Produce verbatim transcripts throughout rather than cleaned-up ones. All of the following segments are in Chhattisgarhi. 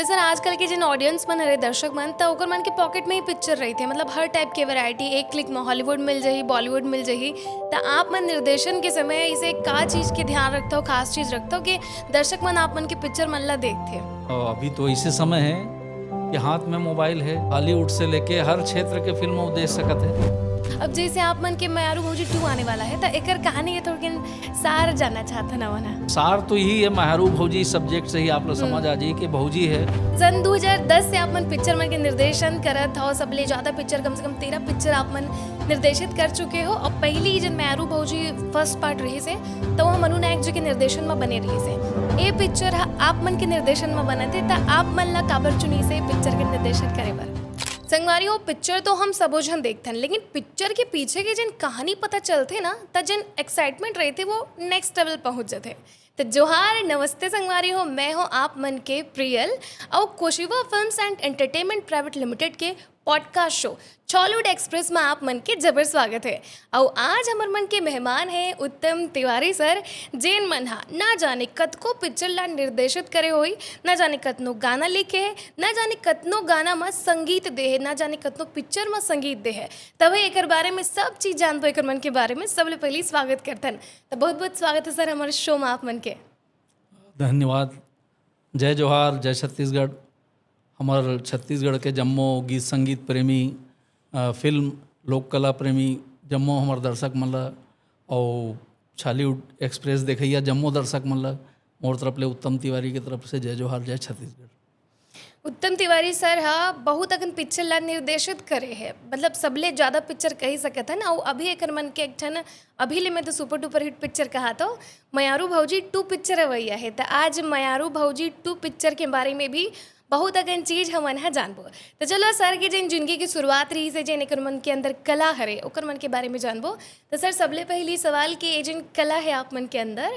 तो सर, आजकल के जिन ऑडियंस मन हरे, दर्शक मन, त ओकर मन के पॉकेट में ही पिक्चर रहिथे, मतलब हर टाइप के वैरायटी, एक क्लिक में हॉलीवुड मिल जाही, बॉलीवुड मिल जाही। त आप मन निर्देशन के समय इसे का चीज के ध्यान रखथव, खास चीज रखथव कि दर्शक मन आप मन के पिक्चर मन ला देखथे? और अभी तो ऐसे समय है कि हाथ में मोबाइल है, हॉलीवुड से लेके हर क्षेत्र के फिल्म वो देख सकत है। अब जैसे आप मन के मयारू भौजी टू आने वाला है, त एकर कहानी के थोड़किन सार जानना चाहत हन हमन ह। सार तो यही है, मयारू भौजी सब्जेक्ट से ही आप लोग हम्म। समझ आ जाइए कि भौजी है। सन दो हज़ार दस से आप मन पिक्चर मन के निर्देशन करत हो, सबले ज्यादा पिक्चर, कम से कम तेरह पिक्चर आप मन निर्देशित कर चुके हो। और पहली जन मयारू भौजी फर्स्ट पार्ट रहिस हे, त वो मनु नायक जी के निर्देशन में बने रहिस हे। ए पिक्चर ह आप मन के निर्देशन में बनत हे, त आप मन ला काबर चुनिस हे पिक्चर के निर्देशन करे बर? संगवारी हो, पिक्चर तो हम सबो झन देखथन, लेकिन पिक्चर के पीछे के जिन कहानी पता चलथे ना, त जिन एक्साइटमेंट रहिथे, वो नेक्स्ट लेवल पहुंच जाथे। त जोहार, नमस्ते संगवारी हो, मैं हूं आप मन के प्रियल, अउ Koshiva films and entertainment private limited के पॉडकास्ट शो छॉलीवुड एक्सप्रेस में आप मन के जबर स्वागत है। अउ आज हमर मन के मेहमान हैं उत्तम तिवारी सर, जेन मन हा ना जाने कतको पिक्चर ला निर्देशित करे होई, ना जाने कतनो गाना लिखे है, ना जाने कतनो गाना में संगीत दे है, ना जाने कतनो पिक्चर में संगीत दे है। तभे एकर बारे में सब चीज जानबो, एकर मन के बारे में। सबले पहली स्वागत करथन, त बहुत बहुत स्वागत है सर हमारे शो में आप मन के। धन्यवाद। जय जोहार, जय छत्तीसगढ़। हमर छत्तीसगढ़ के जम्मो गीत संगीत प्रेमी, अ, फिल्म लोक कला प्रेमी, जम्मो हमर दर्शक मन ल, अउ छॉलीवुड एक्सप्रेस देखइया जम्मो दर्शक मन ल मोर तरफ ले उत्तम तिवारी के तरफ से जय जोहार, जय छत्तीसगढ़। उत्तम तिवारी सर ह बहुत अकन पिक्चर ला निर्देशित करे है, मतलब सबले ज्यादा पिक्चर कही सकत हन। अउ अभी एकर मन के एक ठन अभी ले मैं तो सुपर डुपर हिट पिक्चर कहा तो मयारू भौजी टू पिक्चर अवैया है। त आज मयारू भौजी टू पिक्चर के बारे में भी बहुत अकन चीज हमन ह जानबो। त चलो सर के जेन जिंदगी की शुरुआत रहिस हे, जेन एकर मन के अंदर कला हरे, ओकर मन के बारे में जानबो। त सर, सबले पहली सवाल कि ये जेन कला है आप मन के अंदर,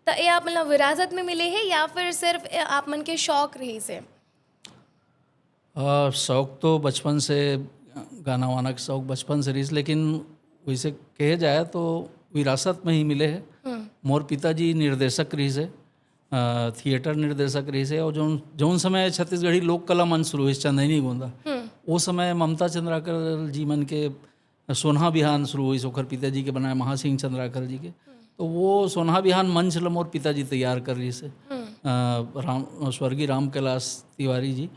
त ये आप मन ला विरासत में मिले है या फिर सिर्फ ये आप मन के शौक रहिस हे? आ, शौक तो बचपन से, गाना वाना के शौक बचपन से रहिस, लेकिन वैसे कहे जाए तो विरासत में ही मिले है। हम्म। मोर पिताजी निर्देशक रहिस हे, आ, थिएटर निर्देशक रहिस हे, और जौन, जौन समय छत्तीसगढ़ी लोक कला मंच शुरू होइस, चंदैनी गोंदा, हम्म। वो समय ममता चंद्राकर जी मन के सोनहा बिहान शुरू होइस, ओखर पिताजी के बनाए महासिंह चंद्राकर जी के। हम्म। तो वो सोनहा बिहान मंच ल मोर पिताजी तैयार कर रहिस हे। हम्म। आ, राम, स्वर्गीय राम कैलाश तिवारी जी।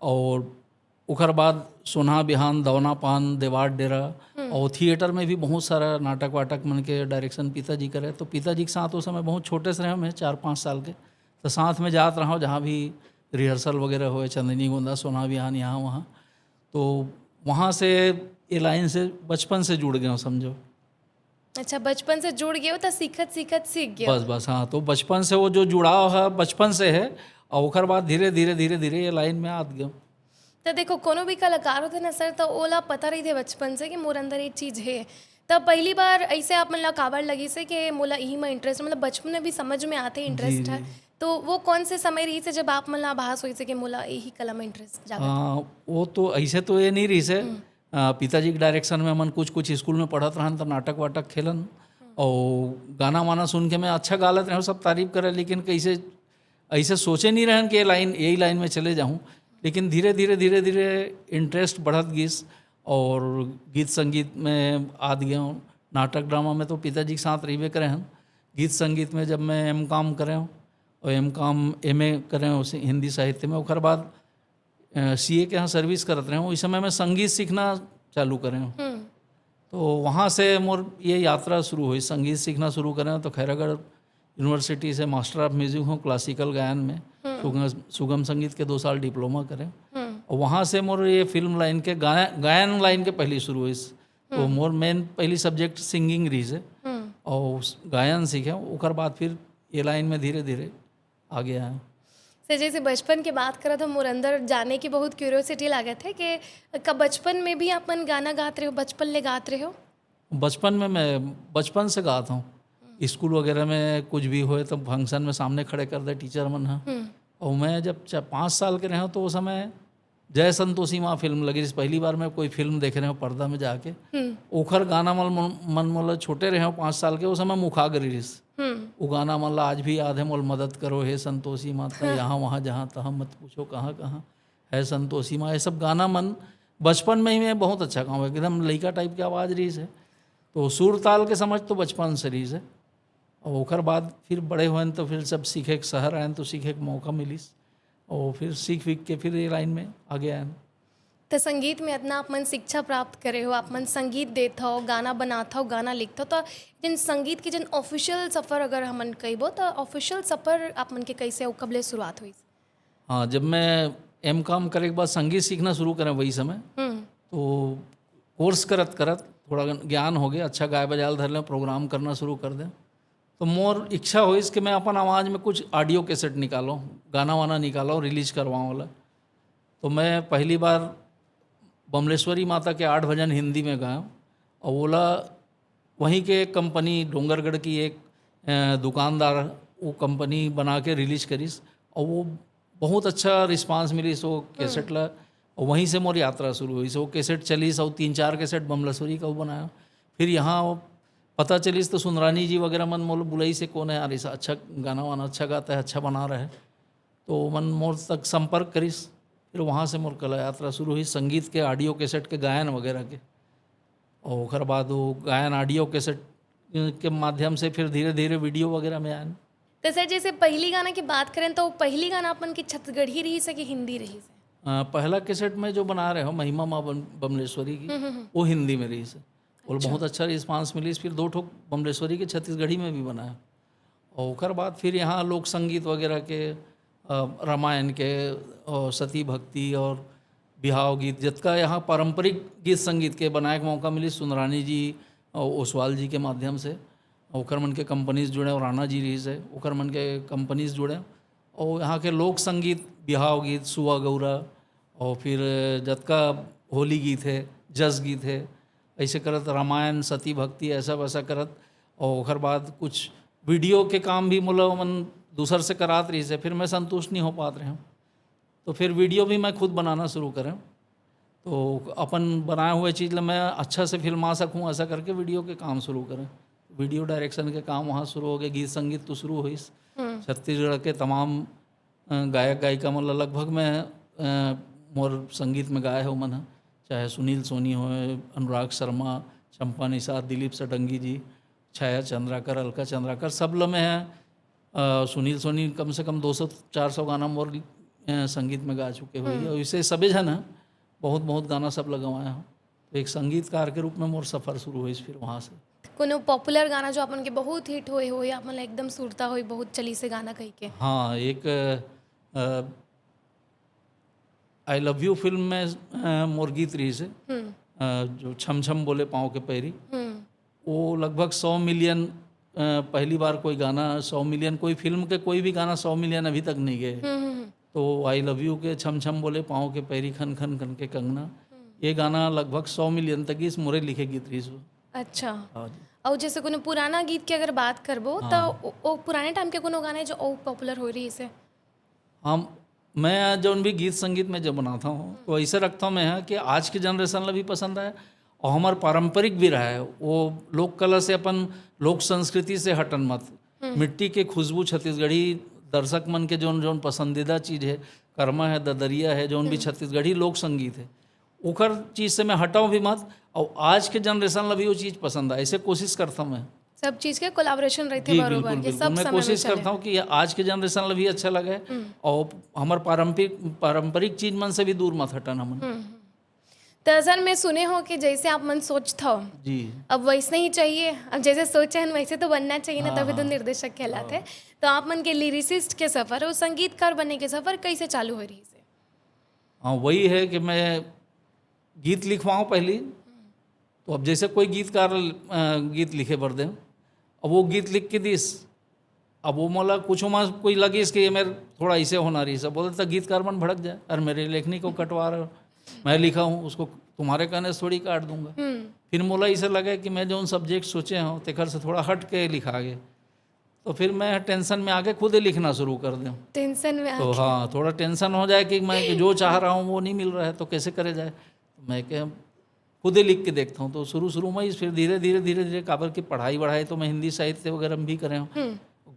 और ओखर बाद सोनहा बिहान, दौना पान, देवार डेरा, हम्म। और थिएटर में भी बहुत सारा नाटक वाटक मन के डायरेक्शन पिताजी करे। तो पिताजी के साथ उस समय बहुत छोटे से रहे मैं, चार पाँच साल के, तो साथ में जात रहा, जहाँ भी रिहर्सल वगैरह होए, चंदैनी गोंदा, सोनहा बिहान, यहाँ वहाँ। तो वहाँ से ये लाइन से बचपन से जुड़ गए हो, समझो। अच्छा, बचपन से जुड़ गए हो, तो सीखत सीखत सीख गए हो। बस, बस, हाँ, तो बचपन से वो जो जुड़ाव है, बचपन से है, और ओकर बाद धीरे, धीरे, धीरे, धीरे ये लाइन में आत गए। तो देखो, कोनो भी कलाकार होथे ना सर, तो ओला पता रहिथे बचपन से कि मोर अंदर ये चीज है। तब पहली बार ऐसे आप मन ला काबर लगिस हे कि मोला इही में इंटरेस्ट, मतलब बचपन में भी समझ में आथे जी, इंटरेस्ट है। जी। तो वो कौन से समय रहिस हे जब आप मन ला आभास होइस हे कि मोला यही कला में इंटरेस्ट जागत हे? हाँ, वो तो ऐसे तो ये नहीं रहिस हे। हम्म। आ, पिताजी के डायरेक्शन में हमन कुछ, कुछ स्कूल में पढ़त रहन, त नाटक वाटक खेलन, हम्म। और गाना वाना सुन के मैं अच्छा गा लेत रहूँ, सब तारीफ करे, लेकिन कैसे ऐसे सोचे नहीं रहन कि ये लाइन, यही लाइन में चले जाऊँ। लेकिन धीरे, धीरे, धीरे, धीरे इंटरेस्ट बढ़त गिस और गीत संगीत में आत गए हूँ। नाटक ड्रामा में तो पिताजी के साथ रहिबे करे हन। गीत संगीत में जब मैं एम कॉम करे हूँ और एम कॉम, एम ए करे हूँ उसी हिंदी साहित्य में, ओकर बाद, अ, सी ए के यहाँ सर्विस करत रहे हूँ। उस समय मैं संगीत सीखना चालू करे हूँ। हम्म। तो वहाँ से मोर ये यात्रा शुरू हुई, संगीत सीखना शुरू करे हूँ। तो खैरागढ़ यूनिवर्सिटी से मास्टर ऑफ म्यूजिक हूँ क्लासिकल गायन में, हम्म। सुगम, सुगम संगीत के दो साल डिप्लोमा करे। हम्म। और वहाँ से मोर ये फिल्म लाइन के गाय-, गायन लाइन के पहली शुरू हुई। तो हम्म। मोर मेन पहली सब्जेक्ट सिंगिंग रहिस हे। हम्म। और उस गायन सीखे, ओकर बाद फिर ये लाइन में धीरे धीरे आ गया है। सर, जैसे बचपन के बात करत हो, मोर अंदर जाने की बहुत क्यूरियोसिटी लागत है कि कब बचपन में भी आप मन गाना गात रहे हो, बचपन ले गात रहे हो? बचपन में मैं बचपन से गाता हूँ। हम्म। स्कूल वगैरह में कुछ भी होए तो फंक्शन में सामने खड़े कर दे टीचर मन ह। हम्म। और मैं जब चा-, पाँच साल के रहे हूँ तो उस समय जय संतोषी माँ फिल्म लगी, जिस पहली बार मैं कोई फिल्म देखे रहे हूँ पर्दा में जाके। हम्म। ओखर गाना मन, मन, मन मोला, छोटे रहे हूँ पाँच साल के, उस समय मुखा गरी रिस। हम्म। वो गाना मन ला आज भी याद है, "मोल मदद करो हे संतोषी माता, हाँ। यहाँ वहाँ जहाँ तहाँ मत पूछो कहाँ कहाँ है संतोषी माँ।" ये सब गाना मन बचपन में ही मैं बहुत अच्छा गाऊँ, एकदम लइका टाइप के आवाज़ रहिस हे। तो सुर ताल के समझ तो बचपन से रहिस हे। और ओकर बाद फिर बड़े होएन तो फिर सब सीखे के, शहर आएन तो सीखे के मौका मिलिस, और फिर सीख विख के फिर ये लाइन में आगे आएन। तो संगीत में इतना आप मन शिक्षा प्राप्त करे हो, आप मन संगीत देत हो, गाना बनात हो, गाना लिखत हो, तो जिन संगीत के जिन ऑफिशियल सफर अगर हमन कहिबो, तो ऑफिशियल सफर आप मन के कैसे अउ कब ले शुरुआत हुई? हाँ, जब मैं एम कॉम करे के बाद संगीत सीखना शुरू करें वही समय, हम्म। तो कोर्स करत करत थोड़ा ज्ञान हो गया, अच्छा गाय बजाल धर लें, प्रोग्राम करना शुरू कर दें। तो मोर इच्छा होइस कि मैं अपन आवाज़ में कुछ ऑडियो कैसेट निकालूँ, गाना वाना निकालूँ, रिलीज करवाऊँ वाला। तो मैं पहली बार बमलेश्वरी माता के आठ भजन हिंदी में गाया, और ओला वहीं के एक कंपनी, डोंगरगढ़ की एक अ, दुकानदार, वो कंपनी बना के रिलीज करिस, और वो बहुत अच्छा रिस्पांस मिलिस वो कैसेट ला। और वहीं से मोर यात्रा शुरू हुई। वो कैसेट चलिस और तीन चार कैसेट बमलेश्वरी का वो बनाया। फिर यहाँ वो पता चलिस तो सुंदरानी जी वगैरह मन मोला बुलाइस हे, "कौन है यार, ऐसा अच्छा गाना वाना अच्छा गाता है, अच्छा बना रहा है।" तो मन मोर तक संपर्क करिस। फिर वहाँ से मोर कला यात्रा शुरू हुई, संगीत के ऑडियो कैसेट के गायन वगैरह के। और ओकर बाद वो गायन ऑडियो कैसेट के माध्यम से फिर धीरे धीरे वीडियो वगैरह में आयन। तो सर, जैसे पहली गाना की बात करें, तो पहली गाना अपन की छत्तीसगढ़ी रहिस हे कि हिंदी रहिस हे? अ, पहला कैसेट में जो बना रहे हो, महिमा माँ बम-, बमलेश्वरी की, वो हिंदी में रहिस हे। वो बहुत अच्छा रिस्पांस मिलिस। फिर दो ठो बमलेश्वरी के छत्तीसगढ़ी में भी बनाया। और ओकर बाद फिर यहाँ लोक संगीत वगैरह के, अ, रामायण के, और सती भक्ति और बिहाव गीत, जतका यहाँ पारंपरिक गीत संगीत के बनाए के मौका मिलिस सुंदरानी जी और ओसवाल जी के माध्यम से। ओकर मन के कंपनीज जुड़े, और राणा जी रहिस हे, ओकर मन के कंपनीज जुड़े। और यहाँ के लोक संगीत, बिहाव गीत, सुआ गौरा, और फिर जतका होली गीत हे, जस गीत हे, ऐसे करत रामायण, सती भक्ति, ऐसा वैसा करत। और ओकर बाद कुछ वीडियो के काम भी मोला मन दूसर से करात रहिस हे, फिर मैं संतुष्ट नहीं हो पात रहे हूँ। तो फिर वीडियो भी मैं खुद बनाना शुरू करें, तो अपन बनाए हुए चीज़ ला मैं अच्छा से फिल्मा सकूँ, ऐसा करके वीडियो के काम शुरू करें। वीडियो डायरेक्शन के काम वहाँ शुरू हो गए, गीत संगीत तो शुरू होइस। छत्तीसगढ़ के तमाम अ, गायक गायिका मन ला लगभग मैं, अ, मोर संगीत में गाए हे ओमन ह, चाहे सुनील सोनी होए, अनुराग शर्मा, चंपा निषाद, दिलीप सडंगी जी, छाया चंद्राकर, अलका चंद्राकर, सब ल मैं, अ, सुनील सोनी कम से कम दो सौ चार सौ गाना मोर, अ, संगीत में गा चुके हुए। और इसे सबे झन ह बहुत बहुत गाना सब ल गवाए हो। तो एक संगीतकार के रूप में मोर सफर शुरू होइस फिर वहाँ से। कोनो पॉपुलर गाना जो अपन के बहुत हिट होए हो या अपन ला एकदम सुरता होई, बहुत चली से गाना कही के? हाँ, एक, अ, आई लव यू फिल्म में, अ, मोर गीत रहिस हे, अ, जो छम छम बोले पाँव के पैरी, वो लगभग सौ मिलियन, अ, पहली बार कोई गाना सौ मिलियन, कोई फिल्म के कोई भी गाना सौ मिलियन अभी तक नहीं गए। तो आई लव यू के छम छम बोले पाँव के पैरी, खन खन खन के कंगना, ये गाना लगभग सौ मिलियन तक इस मोरे लिखे गीत रहिस हो। अच्छा। हाँ जी। और जैसे कोनो पुराना गीत की अगर बात करबो, तो ओ, ओ पुराने टाइम के कोनो गाने जो ओ पॉपुलर हो रहिस हे? हम, मैं जौन भी गीत संगीत में जब बनाता हूँ, तो ऐसे रखता हूँ मैं, हाँ, कि आज के जनरेशन ला भी पसंद आए और हमार पारंपरिक भी रहा है। वो लोक कला से, अपन लोक संस्कृति से हटन मत। मिट्टी के खुशबू छत्तीसगढ़ी, दर्शक मन के जौन जौन पसंदीदा चीज़ है, करमा है, ददरिया है, जौन भी छत्तीसगढ़ी लोक संगीत है, ओकर चीज़ से मैं हटाऊँ भी मत। और आज के जनरेशन ला भी वो चीज़ पसंद आए, ऐसे कोशिश करता हूँ मैं। सब चीज के कोलैबोरेशन रहते जी, बरोबर बिल्कुल, के बिल्कुल। सब मैं समय कोशिश में चले। करता हूँ कि ये आज के जनरेशन ला भी अच्छा लगे और हमार पारंपरिक, पारंपरिक चीज मन से भी दूर मत हटन हमन। तो सर, मैं सुने हो कि जैसे आप मन सोचत हो, जी। अब वैसने ही चाहिए, अब जैसे सोचे हैं वैसे तो बनना चाहिए ना, हाँ, तभी तो हाँ। निर्देशक कहलाते हैं। तो आप मन के लिरिसिस्ट के सफर और संगीतकार बनने के सफर कैसे चालू हो रही से? हाँ, वही है कि मैं गीत लिखवाऊँ पहली, तो अब जैसे कोई गीतकार, अ, गीत लिखे बर दे, अब वो गीत लिख के दिस, अब वो मोला कुछ मा कोई लगिस कि ये मेरे थोड़ा ऐसे होना रहिस, बोले तो गीतकार मन भड़क जाए, "अरे, मेरी लेखनी को कटवा रहे हो, मैं लिखा हूँ, उसको तुम्हारे कहने से थोड़ी काट दूंगा।" फिर मोला ऐसे लगे कि मैं जौन सब्जेक्ट सोचे हूँ, तेकर से थोड़ा हट के लिखा गे, तो फिर मैं टेंशन में आके खुद ही लिखना शुरू कर दूँ। टेंशन में तो आके। हाँ, थोड़ा टेंशन हो जाए कि मैं जो चाह रहा हूँ वो नहीं मिल रहा है, तो कैसे करे जाए। तो मैं क्या, खुद ही लिख के देखता हूँ। तो शुरू शुरू में ही, फिर धीरे धीरे धीरे धीरे, काबर की पढ़ाई वढ़ाई तो मैं हिंदी साहित्य वगैरह में भी करे हूँ।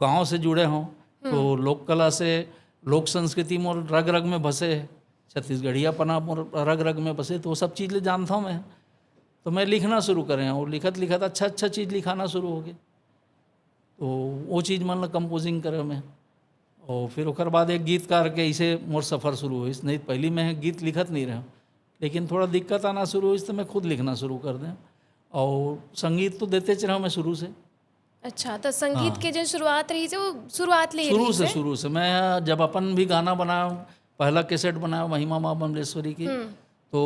गांव से जुड़े हों, तो लोक कला से, लोक संस्कृति मोर रग रग में बसे हे, छत्तीसगढ़ियापना मोर रग रग में बसे, तो वो सब चीज ले जानता हूँ मैं। तो मैं लिखना शुरू करे हूँ, और लिखत लिखत अच्छा अच्छा चीज लिखाना शुरू हो गया। तो वो चीज मन ला कंपोजिंग करे मैं। और फिर ओकर बाद एक गीतकार के इसे मोर सफर शुरू होइस। नहीं, पहली मैं गीत लिखत नहीं रहा, लेकिन थोड़ा दिक्कत आना शुरू होइस, तो मैं खुद लिखना शुरू कर दें। और संगीत तो देते च रहा मैं शुरू से। अच्छा, तो संगीत के जो शुरुआत रही से, वो शुरुआत ले शुरू रही से से। शुरू से मैं, जब अपन भी गाना बनाया, पहला कैसेट बनाया महिमा माँ बमलेश्वरी की, तो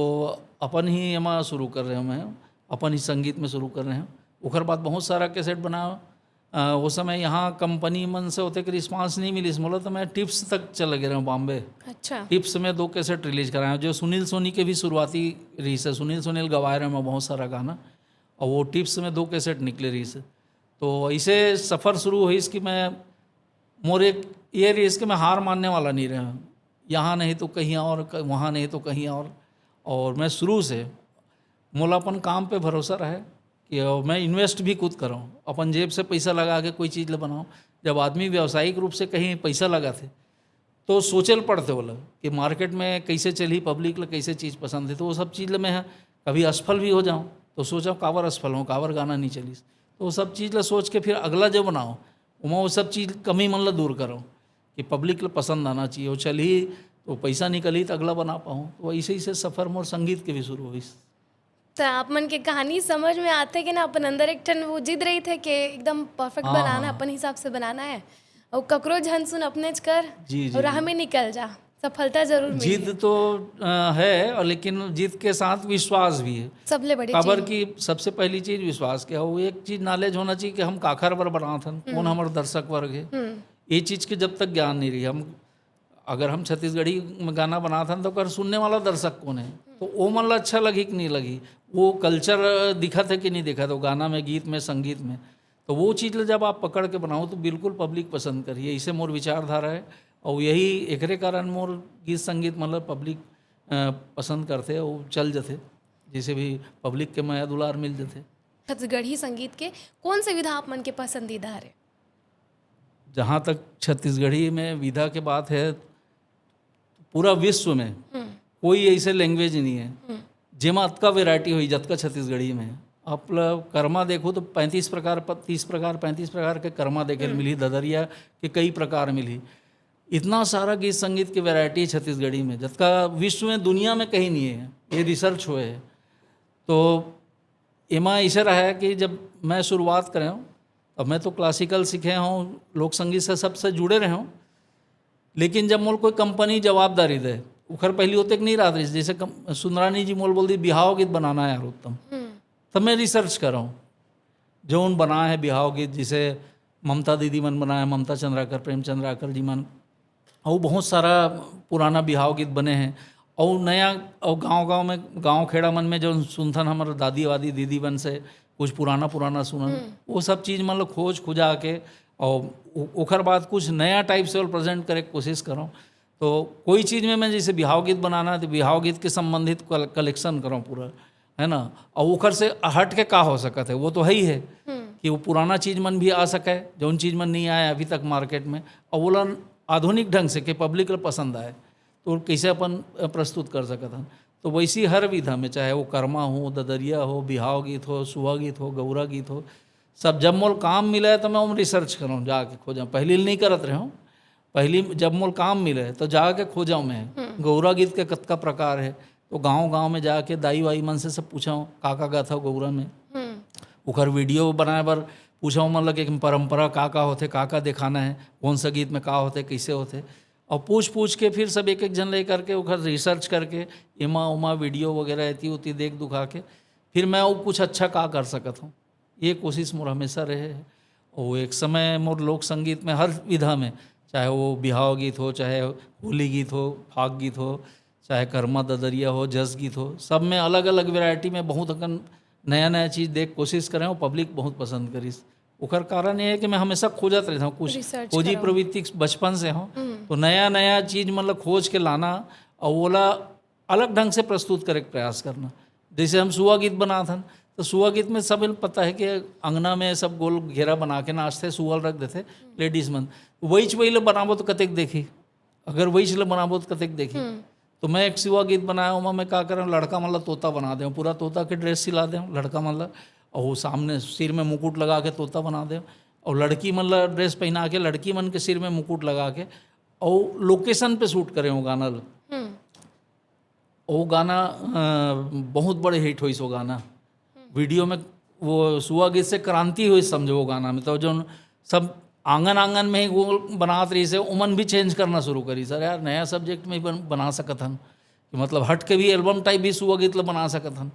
अपन ही एमा शुरू कर रहे हो, मैं अपन ही संगीत में शुरू कर रहे हो। ओकर बाद बहुत सारा कैसेट बनाया। अ, वो समय यहाँ कंपनी मन से होते कि रिस्पांस नहीं मिलिस मोला, तो मैं टिप्स तक चले गए रहे हूँ बॉम्बे। अच्छा। टिप्स में दो कैसेट रिलीज कराए, जो सुनील सोनी के भी शुरुआती रही से। सुनील सोनी ल गवाए रहे मैं बहुत सारा गाना, और वो टिप्स में दो कैसेट निकले रही से। तो ऐसे सफ़र शुरू होइस कि मैं, मोर एक ये रहिस कि मैं हार मानने वाला नहीं रहा। यहाँ नहीं तो कहीं और, क-, वहाँ नहीं तो कहीं और। और मैं शुरू से, मोला अपन काम पे भरोसा रहे कि मैं इन्वेस्ट भी खुद करूँ, अपन जेब से पैसा लगा के कोई चीज़ ले बनाऊँ। जब आदमी व्यावसायिक रूप से कहीं पैसा लगाथे, तो सोचे ल पड़थे ओला कि मार्केट में कैसे चलही, पब्लिक ल कैसे चीज़ पसंद है। तो वो सब चीज़ ल मैं ह-, कभी असफल भी हो जाऊँ, तो सोचो काबर असफल हों, काबर गाना नहीं चलिस। तो वो सब चीज़ ल सोच के फिर अगला जो बनाओ, ओमा वो सब चीज़ कमी मन ल दूर करो कि पब्लिक ल पसंद आना चाहिए, वो चलही तो पैसा निकलही तो अगला बना पाऊँ। तो ऐसे ऐसे सफ़र मोर संगीत के भी शुरू होइस। तो आप मन के कहानी समझ में आथे कि ना, अपन अंदर एक ठन वो जिद रहिथे कि एकदम परफेक्ट हाँ, बनाना, हाँ। अपन हिसाब से बनाना है, और ककरो झन सुन, अपने च कर, जी, जी, और राह जी। में निकल जा, सफलता जरूर मिलही। जिद तो अ, है, और लेकिन जिद के साथ विश्वास भी है। सबले बड़ी काबर चीज। कि सबसे पहली चीज विश्वास के हो, एक चीज नॉलेज होना चाहिए कि हम काखर बर बनात हन, कौन हमर दर्शक वर्ग है। ये चीज के जब तक ज्ञान नहीं रही, हम, अगर हम छत्तीसगढ़ी में गाना बनात हन तो ओकर सुनने वाला दर्शक कौन है, तो ओ मन ला अच्छा लगही कि नहीं लगही, वो कल्चर दिखत है कि नहीं दिखत, वो गाना में, गीत में, संगीत में। तो वो चीज ला जब आप पकड़ के बनाओ तो बिल्कुल पब्लिक पसंद करिए, इसे मोर विचारधारा है। और यही एकरे कारण मोर गीत संगीत मतलब पब्लिक अ, पसंद करथे, वो चल जथे, जैसे भी पब्लिक के मया दुलार मिल जथे। छत्तीसगढ़ी संगीत के कौन से विधा आप मन के पसंदीदा हरे? जहाँ तक छत्तीसगढ़ी में विधा के बात है, पूरा विश्व में कोई ऐसे लैंग्वेज नहीं है जेमा अतका वैरायटी होही जतका छत्तीसगढ़ी में है। आप ल-, कर्मा देखो तो पैंतीस प्रकार, प-, तीस प्रकार, पैंतीस प्रकार के कर्मा देखे ल मिलही, ददरिया के कई प्रकार मिलही। इतना सारा गीत संगीत के वैरायटी छत्तीसगढ़ी में, जतका विश्व में, दुनिया में कहीं नहीं है, ये रिसर्च हुए है। तो एमा ऐसे रहा है कि जब मैं शुरुआत करे हूँ, तब मैं तो क्लासिकल सीखे हूँ, लोक संगीत से सबसे जुड़े रहे हूँ, लेकिन जब मोल कोई कंपनी जवाबदारी दे, उखर पहली होते कि नहीं रहत रहिस, जैसे कम-, सुंदरानी जी मोल बोल दी, "बिहाव गीत बनाना है यार उत्तम।" तब मैं रिसर्च कर रहा हूँ, जो उन बनाए हैं बिहाव गीत, जिसे ममता दीदी मन बनाए हैं, ममता चंद्राकर, प्रेम चंद्राकर जी मन, और बहुत सारा पुराना बिहाव गीत बने हैं। और नया, और गांव-गांव में, गांव खेड़ा मन में जो सुनथन, हमर दादी वादी दीदी मन से कुछ पुराना पुराना सुनन, वो सब चीज मन ल खोज खुजा के, और ओ-, ओकर बाद कुछ नया टाइप से प्रेजेंट करे के कोशिश करो। तो कोई चीज में मैं जैसे बिहाव गीत बनाना है, तो बिहाव गीत के संबंधित कल-, कलेक्शन करो पूरा, है ना, और ओकर से हट के का हो सकत है, वो तो है ही है कि वो पुराना चीज मन भी आ सके, जौन चीज मन नहीं आए अभी तक मार्केट में, और ओला आधुनिक ढंग से के पब्लिक ल पसंद आए, तो कैसे अपन प्रस्तुत कर सकत हन। तो वैसी हर विधा में, चाहे वो कर्मा हो, ददरिया हो, बिहाव गीत हो, सुहा गीत हो, गौरा गीत हो, सब जब मोल काम मिले तो मैं ओम रिसर्च करूँ, जाके खोजा। पहली नहीं करत रहे हूँ, पहली जब मोल काम मिले तो जाके खोजा मैं गौरा गीत के कतका प्रकार है। तो गांव गांव में जाके दाई वाई मन से सब पूछा, का का गाथा गौरा में, ओकर वीडियो बनाए बर पूछा, मन लगे कि परंपरा का का होथे, का का दिखाना है, कौन सा गीत में का होथे, कैसे होथे, और पूछ पूछ के फिर सब एक एक जन ले करके ओकर रिसर्च करके एमा ओमा वीडियो वगैरह एती ओती देख दुखा के फिर मैं वो कुछ अच्छा का कर सकत हूँ, ये कोशिश मोर हमेशा रहे है। और एक समय मोर लोक संगीत में हर विधा में, चाहे वो बिहाव गीत हो, चाहे होली गीत हो, फाग गीत हो, चाहे कर्मा ददरिया हो, जस गीत हो, सब में अलग अलग वैरायटी में बहुत अकन नया नया चीज देख कोशिश करे और पब्लिक बहुत पसंद करिस। ओकर कारण ये है कि मैं हमेशा खोजत रहता हूँ, कुछ रिसर्च खोजी करो। प्रवृत्ति बचपन से हो, तो नया नया चीज मतलब खोज के लाना और ओला अलग ढंग से प्रस्तुत करे के प्रयास करना। जैसे हम सुहा गीत बनात हन, तो सुआ गीत में सब पता है कि अंगना में सब गोल घेरा बना के नाचथे, सुआ ल रख देथे लेडीज मन। वहीच वही ले बनाबो तो कतेक देखी, अगर वहीच ले बनाबो तो कतेक देखी। तो मैं एक सुआ गीत बनाया हूँ, मैं का करें, लड़का मन ला तोता बना दें, पूरा तोता के ड्रेस सिला दें लड़का मन ला, और वो सामने सिर में मुकुट लगा के तोता बना दें, और लड़की मन ला ड्रेस पहना के लड़की मन के सिर में मुकुट लगा के, और लोकेशन पे शूट करें वो गाना ला। हम्म। वो गाना अ, बहुत बड़े हिट होइस वो गाना। वीडियो में वो सुआ गीत से क्रांति होइस समझो वो गाना में। तो जो सब आंगन आंगन में ही वो बनात रहिस हे, उमन भी चेंज करना शुरू करिस, अरे यार, नया सब्जेक्ट में ही बन, बना सकत हन, कि मतलब हट के भी एल्बम टाइप भी सुआ गीत ला बना सकत हन।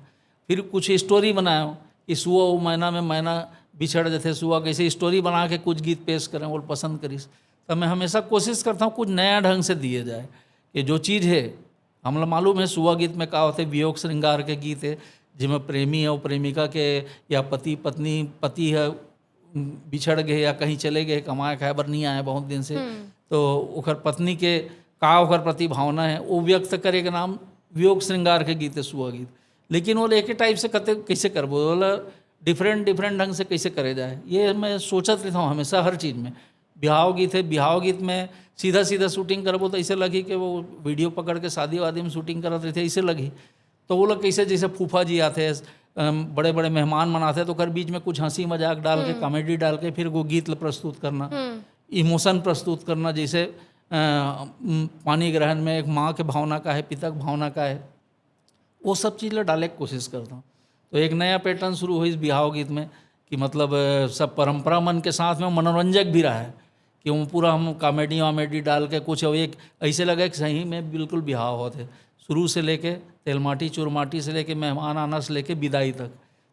फिर कुछ स्टोरी बनायो कि सुआ वो मैना में मैना बिछड़ जथे, सुआ कैसे स्टोरी बना के कुछ गीत पेश करें, वो पसंद करिस। तो मैं हमेशा कोशिश करता हूँ कुछ नया ढंग से दिए जाए, कि जो चीज़ है, हमला मालूम है सुआ गीत में का होथे, वियोग श्रृंगार के गीत है, जिसमें प्रेमी और प्रेमिका के या पति पत्नी, पति है बिछड़ गए या कहीं चले गए, कमाए खाए बर नहीं आए बहुत दिन से, तो ओकर पत्नी के का ओकर प्रति भावना है, वो व्यक्त करे के नाम वियोग श्रृंगार के गीत है सुआ गीत। लेकिन वो एक टाइप से कते कैसे करबो, बोला डिफरेंट डिफरेंट ढंग से कैसे करे जाए, ये मैं सोचत रहता हूँ हमेशा हर चीज़ में। बिहाव गीत है, बिहाव गीत में सीधा सीधा शूटिंग करबो तो ऐसे लगी कि वो वीडियो पकड़ के शादी वादी में शूटिंग करत रहते, ऐसे लगी। तो वो लोग कैसे, जैसे फूफा जी आते हैं, अम, बड़े बड़े मेहमान मन आते हैं, तो ओकर बीच में कुछ हंसी मजाक डाल के, कॉमेडी डाल के फिर वो गीत ल प्रस्तुत करना, इमोशन प्रस्तुत करना, जैसे अ, म, पानी ग्रहण में एक माँ के भावना का है, पिता के भावना का है, वो सब चीज़ ला डाले के कोशिश करता हूँ। तो एक नया पैटर्न शुरू होइस बिहाव गीत में कि मतलब अ, सब परंपरा मन के साथ में मनोरंजक भी रहा है, कि वो पूरा हम कॉमेडी वॉमेडी डाल के कुछ एक ऐसे लगे कि सही में बिल्कुल बिहाव होत है, शुरू से लेके तेलमाटी चुरमाटी से लेके मेहमान आना से लेके विदाई तक।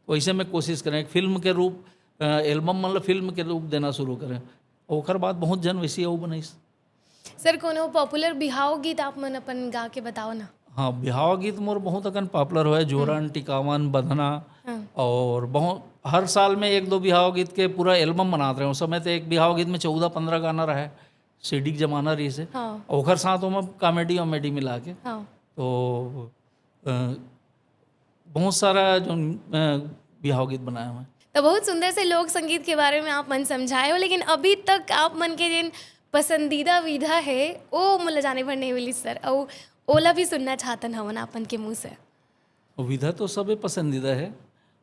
तो ऐसे में कोशिश करें एक फिल्म के रूप, अ, एल्बम मतलब फिल्म के रूप देना शुरू करें। ओकर बाद बहुत जन वैसी वो बनाइस। सर, कोनो पॉपुलर बिहाव गीत आप मन अपन गा के बताओ ना। हाँ, बिहाव गीत मोर बहुत अकन पॉपुलर होय, जोरन, टिकावन, बंधना, हाँ। और बहुत हर साल में एक दो बिहाव गीत के पूरा एल्बम बनात रहे। उस समय तो एक बिहाव गीत में चौदह पंद्रह गाना रहे, सीडी के जमाना रहिस हे। हाँ। ओकर साथ ओमा कॉमेडी वॉमेडी मिला के, हाँ। तो अ, बहुत सारा जो अ, बिहाव गीत बनाया हुआ है। तो बहुत सुंदर से लोक संगीत के बारे में आप मन समझाए हो, लेकिन अभी तक आप मन के जिन पसंदीदा विधा है, वो मोला जाने भर नहीं मिली सर, और ओला भी सुनना चाहतन हमन आप मन के मुंह से। विधा तो सबे पसंदीदा है,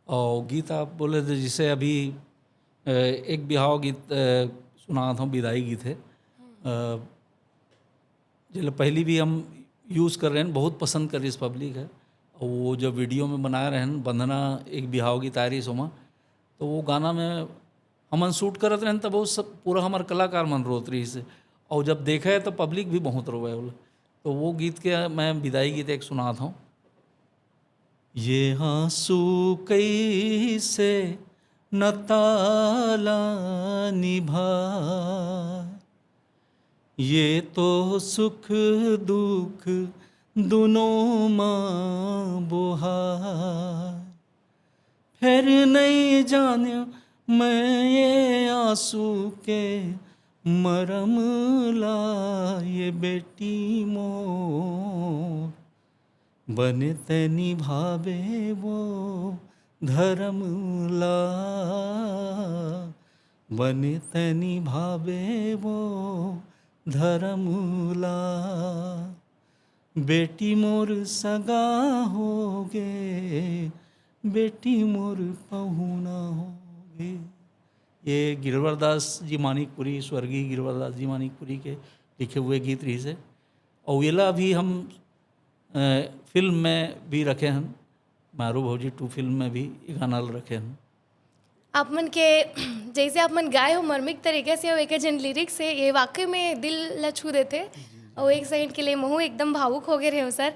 और गीत आप बोले तो जैसे अभी अ, एक बिहाव गीत अ, सुनात हूँ, विदाई गीत है। अ, जेला पहली भी हम यूज़ कर रहे हैं, बहुत पसंद कर रही इस पब्लिक है। और वो जो वीडियो में बनाए रहे हैं, बंधना एक बिहाव गीत आ रही सोमा, तो वो गाना में हमन शूट करत रहन, तब वो सब पूरा हमार कलाकार मन रोत रही से, और जब देखे तो पब्लिक भी बहुत रोवे होला। तो वो गीत के मैं विदाई गीत एक सुनात हूँ। ये आंसू कैसे न ताला निभा, ये तो सुख दुख दुनों मा बोहा। फेर नहीं जान्यो मैं ये आंसू के मरम ला, ये बेटी मोर बने तै निभाबे वो धरम ला, बने तै निभाबे वो धरम ला। बेटी मोर सगा होगे, बेटी मोर पहुना होगे। ये गिरवरदास जी मानिकपुरी, स्वर्गीय गिरवरदास जी मानिकपुरी के लिखे हुए गीत रहिस हे। और येला अभी हम अ, फिल्म में भी रखे हन, मारू भौजी टू फिल्म में भी ये गाना ल रखे हन। आप मन के जैसे आप मन गाए हो मर्मिक तरीके से, और एक जन लिरिक्स है, ये वाकई में दिल ला छू देथे। और एक सेकंड के लिए महू एकदम भावुक हो गए रहे हो सर।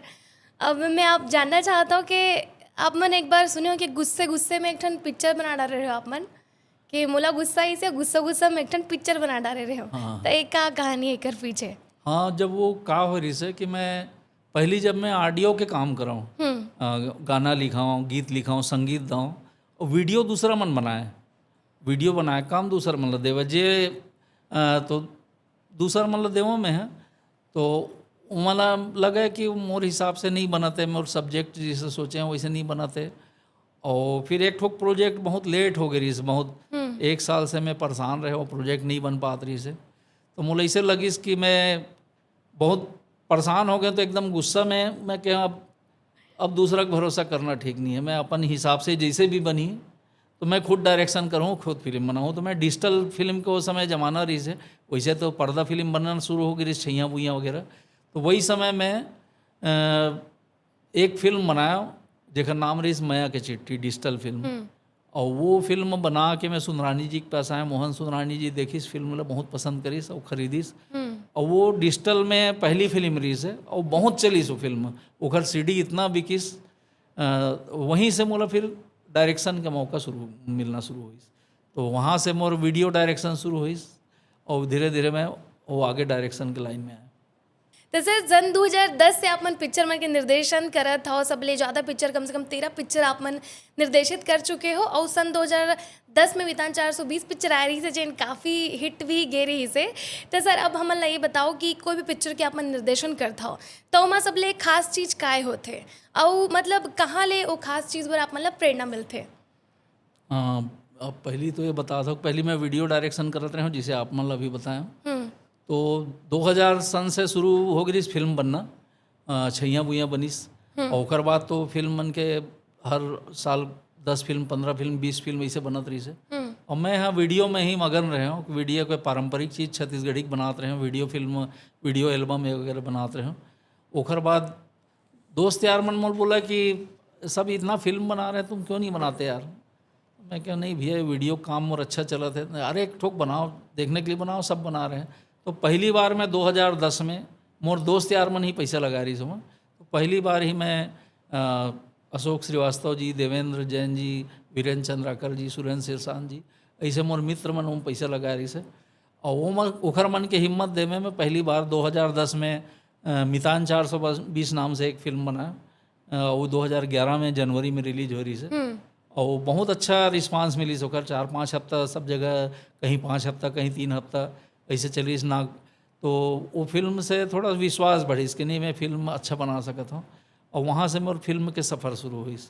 अब मैं आप जानना चाहता हूँ कि आप मन एक बार सुने हो कि गुस्से गुस्से में एक ठन पिक्चर बना डाल रहे हो आप मन, कि मोला गुस्सा इसे गुस्सा गुस्सा में एक ठन पिक्चर बना डाले रहे हो। हाँ। तो एक का कहानी है एकर पीछे? हाँ, जब वो का हो रही से कि मैं पहली जब मैं ऑडियो के काम कराऊँ, हम्म। अ, गाना लिखाऊँ, गीत लिखाऊँ, संगीत दाऊँ, और वीडियो दूसरा मन बनाए, वीडियो बनाए, काम दूसरा मन ल देवे, जे अ, तो दूसरा मन ल देवो मैं है, तो ओमन ल लगे कि मोर हिसाब से नहीं बनत है, मोर सब्जेक्ट जैसे सोचे हैं वैसे नहीं बनत है। और फिर एक ठो प्रोजेक्ट बहुत लेट हो गए रहिस, बहुत एक साल से मैं परेशान रहे, वो प्रोजेक्ट नहीं बन पात रहिस हे। तो मोला ऐसे लगिस कि मैं बहुत परेशान हो गए, तो एकदम गुस्सा में मैं क्या, अब अब दूसरा का भरोसा करना ठीक नहीं है। मैं अपन हिसाब से जैसे भी बनी, तो मैं खुद डायरेक्शन करूँ, खुद फिल्म बनाऊँ। तो मैं डिजिटल फिल्म के वो समय जमाना रहिस हे, वैसे तो पर्दा फिल्म बनना शुरू हो गई रहिस, छैया बुइया वगैरह। तो वही समय मैं अ, एक फिल्म बनाया, जेकर नाम रहिस मया के चिट्ठी, डिजिटल फिल्म। और वो फिल्म बना के मैं सुंदरानी जी के पास आया। मोहन सुंदरानी जी देखिस फिल्म ला, बहुत पसंद करिस और खरीदिस। और वो डिजिटल में पहली फिल्म रहिस हे और बहुत चलिस वो फिल्म। ओकर सीडी इतना बिकिस, अ, वहीं से मोला फिर डायरेक्शन का मौका शुरू, मिलना शुरू होइस। तो वहाँ से मोर वीडियो डायरेक्शन शुरू होइस और धीरे धीरे मैं वो आगे डायरेक्शन के लाइन में आया। तो सर, सन दो हज़ार दस से आप मन पिक्चर मन के निर्देशन करत हव, सबले ज़्यादा पिक्चर, कम से कम तेरह पिक्चर आप मन निर्देशित कर चुके हो, और सन दो हज़ार दस में मितान चार सौ बीस पिक्चर आए रहिस हे, जेन काफ़ी हिट भी गे रहिस हे। तो सर, अब हमन ला ये बताओ कि कोई भी पिक्चर के आप मन निर्देशन करत हव, तो ओमा सबले खास चीज़ काय होथे, अउ मतलब कहाँ ले वो खास चीज़ बर आप मन ला प्रेरणा मिलथे? हाँ, अब पहली तो ये बता दो, पहली मैं वीडियो डायरेक्शन करत रहे हूँ, जिसे आप मन ला भी बताया। तो दो हज़ार सन से शुरू हो गई फिल्म बनना, अ, छैया बुइया बनिस। और ओकर बाद तो फिल्म मन के हर साल दस फिल्म, पन्द्रह फिल्म, बीस फिल्म ऐसे बनत रहिस हे। और मैं यहाँ वीडियो में ही मगन रहे हूँ, वीडियो के पारंपरिक चीज़ छत्तीसगढ़ी के बनात रहे हूँ, वीडियो फिल्म, वीडियो एल्बम वगैरह बनात रहे हूँ। ओकर बाद दोस्त यार मन मोल बोला कि सब इतना फिल्म बना रहे हैं, तुम क्यों नहीं बनाते यार? मैं क्या, नहीं भैया, वीडियो काम मोर अच्छा चलत हे। अरे एक ठोक बनाओ, देखने के लिए बनाओ, सब बना रहे हैं। तो पहली बार मैं दो हज़ार दस में, मोर दोस्त यार मन ही पैसा लगा रहिस हे। तो पहली बार ही मैं अ, अशोक श्रीवास्तव जी, देवेंद्र जैन जी, वीरेंद्र चंद्राकर जी, सुरेंद्र सिरसांग जी, ऐसे मोर मित्र मन ओम पैसा लगा रहिस हे। और वो मन, ओखर मन के हिम्मत देवे में पहली बार दो हज़ार दस में अ, मितान चार सौ बीस नाम से एक फिल्म बना, अ, वो दो हज़ार ग्यारह में जनवरी में रिलीज हो रहिस हे। और वो बहुत अच्छा रिस्पांस मिलिस ओकर, चार पाँच हफ्ता सब जगह, कहीं पाँच हफ्ता, कहीं तीन हफ्ता, ऐसे चलिस ना। तो वो फिल्म से थोड़ा विश्वास बढ़िस कि नहीं, मैं फिल्म अच्छा बना सकत हूँ। और वहाँ से मोर फिल्म के सफ़र शुरू होइस।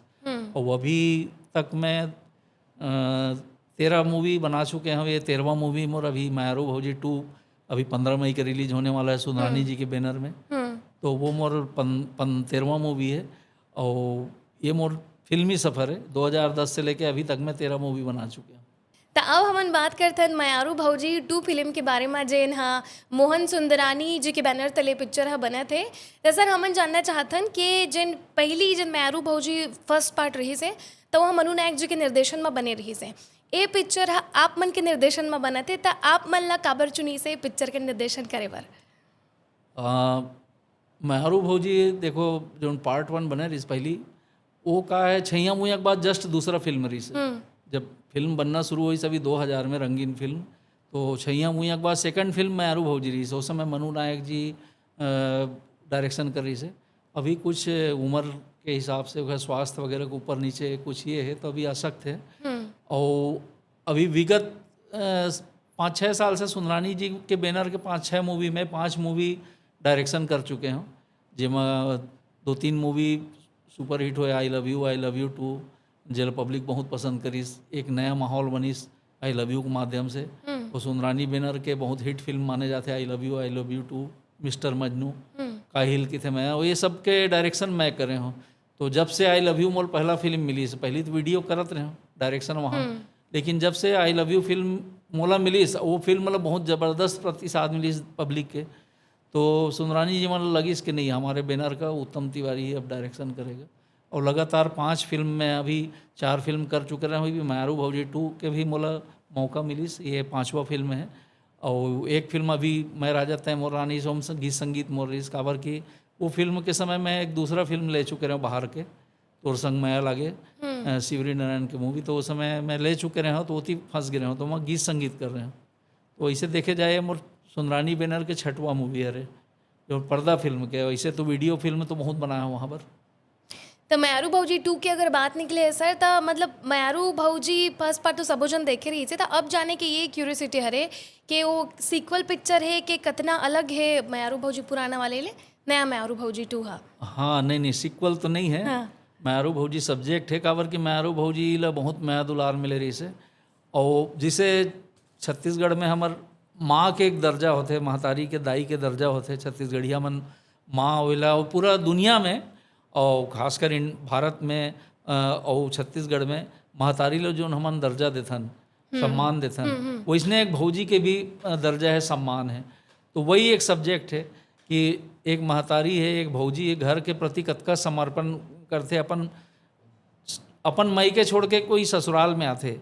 और अभी तक मैं अ, तेरह मूवी बना चुके हैं। ये तेरहवाँ मूवी मोर अभी मयारू भौजी टू, अभी पन्द्रह मई के रिलीज होने वाला है सुंदरानी जी के बैनर में। तो वो मोर पन, पन, तेरहवाँ मूवी है और ये मोर फिल्मी सफ़र है। दो हज़ार दस से लेके अभी तक मैं तेरह मूवी बना चुके हूँ। त अब हमन बात करथन मयारू भौजी टू फिल्म के बारे म, जेन ह मोहन सुंदरानी जी के बैनर तले पिक्चर ह बनत हे। त सर, हमन जानना चाहथन कि जेन पहली, जेन मयारू भौजी फर्स्ट पार्ट रहिस हे, त वो मनु नायक जी के निर्देशन म बने रहिस हे। ए पिक्चर ह आप मन के निर्देशन म बनत हे, त आप मन ला काबर चुनिस हे पिक्चर के निर्देशन करे बर? आ, मयारू भौजी, देखो, जो पार्ट वन बने रहिस पहली, वो का है, छैया मुइया के बाद जस्ट दूसरा फिल्म रहिस। जब फिल्म बनना शुरू हुई, सभी दो हज़ार में रंगीन फिल्म, तो छैया मुइया के बाद सेकंड फिल्म मयारू भौजी रहिस। उस समय मनु नायक जी डायरेक्शन कर रहिस हे। अभी कुछ उम्र के हिसाब से, ओकर स्वास्थ्य वगैरह के ऊपर नीचे कुछ ये है, तो अभी अशक्त है। और अभी विगत अ, पाँच छः साल से सुंदरानी जी के बैनर के पाँच छः मूवी में, पांच मूवी डायरेक्शन कर चुके हैं, जेमा दो तीन मूवी सुपरहिट होय, I love you, I love you too, जेला पब्लिक बहुत पसंद करिस। एक नया माहौल बनिस आई लव यू के माध्यम से। और सुंदरानी बैनर के बहुत हिट फिल्म माने जाते, I love you, I love you too, Mister Majnu, काहिल किथे मैं, ये सब के डायरेक्शन मैं करे हूँ। तो जब से आई लव यू मोला पहला फिल्म मिलिस, पहली तो वीडियो करत रहे हूँ, डायरेक्शन वहाँ, लेकिन जब से आई लव यू फिल्म मोला मिलिस, वो फिल्म मतलब बहुत ज़बरदस्त प्रतिसाद मिलिस पब्लिक के। तो सुंदरानी जी मन लगिस कि नहीं, हमारे बैनर का उत्तम तिवारी ही अब डायरेक्शन करेगा। और लगातार पांच फिल्म में, अभी चार फिल्म कर चुके रहे, अभी मयारू भौजी टू के भी मोला मौका मिलिस, ये पांचवा फिल्म है। और एक फिल्म अभी मैं राजा तैं मोर रानी, सोम स-, गीत संगीत मोर रहिस, काबर कि वो फिल्म के समय मैं एक दूसरा फिल्म ले चुके रहे बाहर के, तोर संग मया लागे, अ, शिवरी नारायण के मूवी, तो उस समय मैं ले चुके रहे हूँ, तो ओती फंस गए रहे हूँ, तो मैं गीत संगीत कर रहे हूँ। तो वैसे देखे जाए, मोर सुंदरानी बैनर के छठवां मूवी हरे, जो पर्दा फिल्म के। वैसे तो वीडियो फिल्म तो बहुत बनाया हूँ वहाँ पर। त मयारू भौजी टू के अगर बात निकले हे सर, त मतलब मयारू भौजी फर्स्ट पार्ट तो सबो झन देखे रहिस हे, त अब जाने के ये क्यूरियोसिटी हरे कि वो सीक्वल पिक्चर हे कि कतना अलग हे मयारू भौजी पुराना वाले ले नया मयारू भौजी टू हा? हाँ, नहीं, नहीं, सीक्वल तो नहीं है। हाँ। मयारू भौजी सब्जेक्ट हे, काबर कि मयारू भौजी ला बहुत मया दुलार मिले रहिस हे। और जिसे छत्तीसगढ़ में हमर माँ के एक दर्जा होथे, महतारी के, दाई के दर्जा होथे छत्तीसगढ़िया मन, माँ ओला, और पूरा दुनिया में, और खासकर इन भारत में, अ, और छत्तीसगढ़ में महतारी ला जोन हमन दर्जा देथन, सम्मान देथन, वैसने एक भौजी के भी, अ, दर्जा है, सम्मान है। तो वही एक सब्जेक्ट है कि एक महतारी है, एक भौजी है, घर के प्रति कतका समर्पण करथे, अपन, अपन मई के छोड़ के कोई ससुराल में आथे,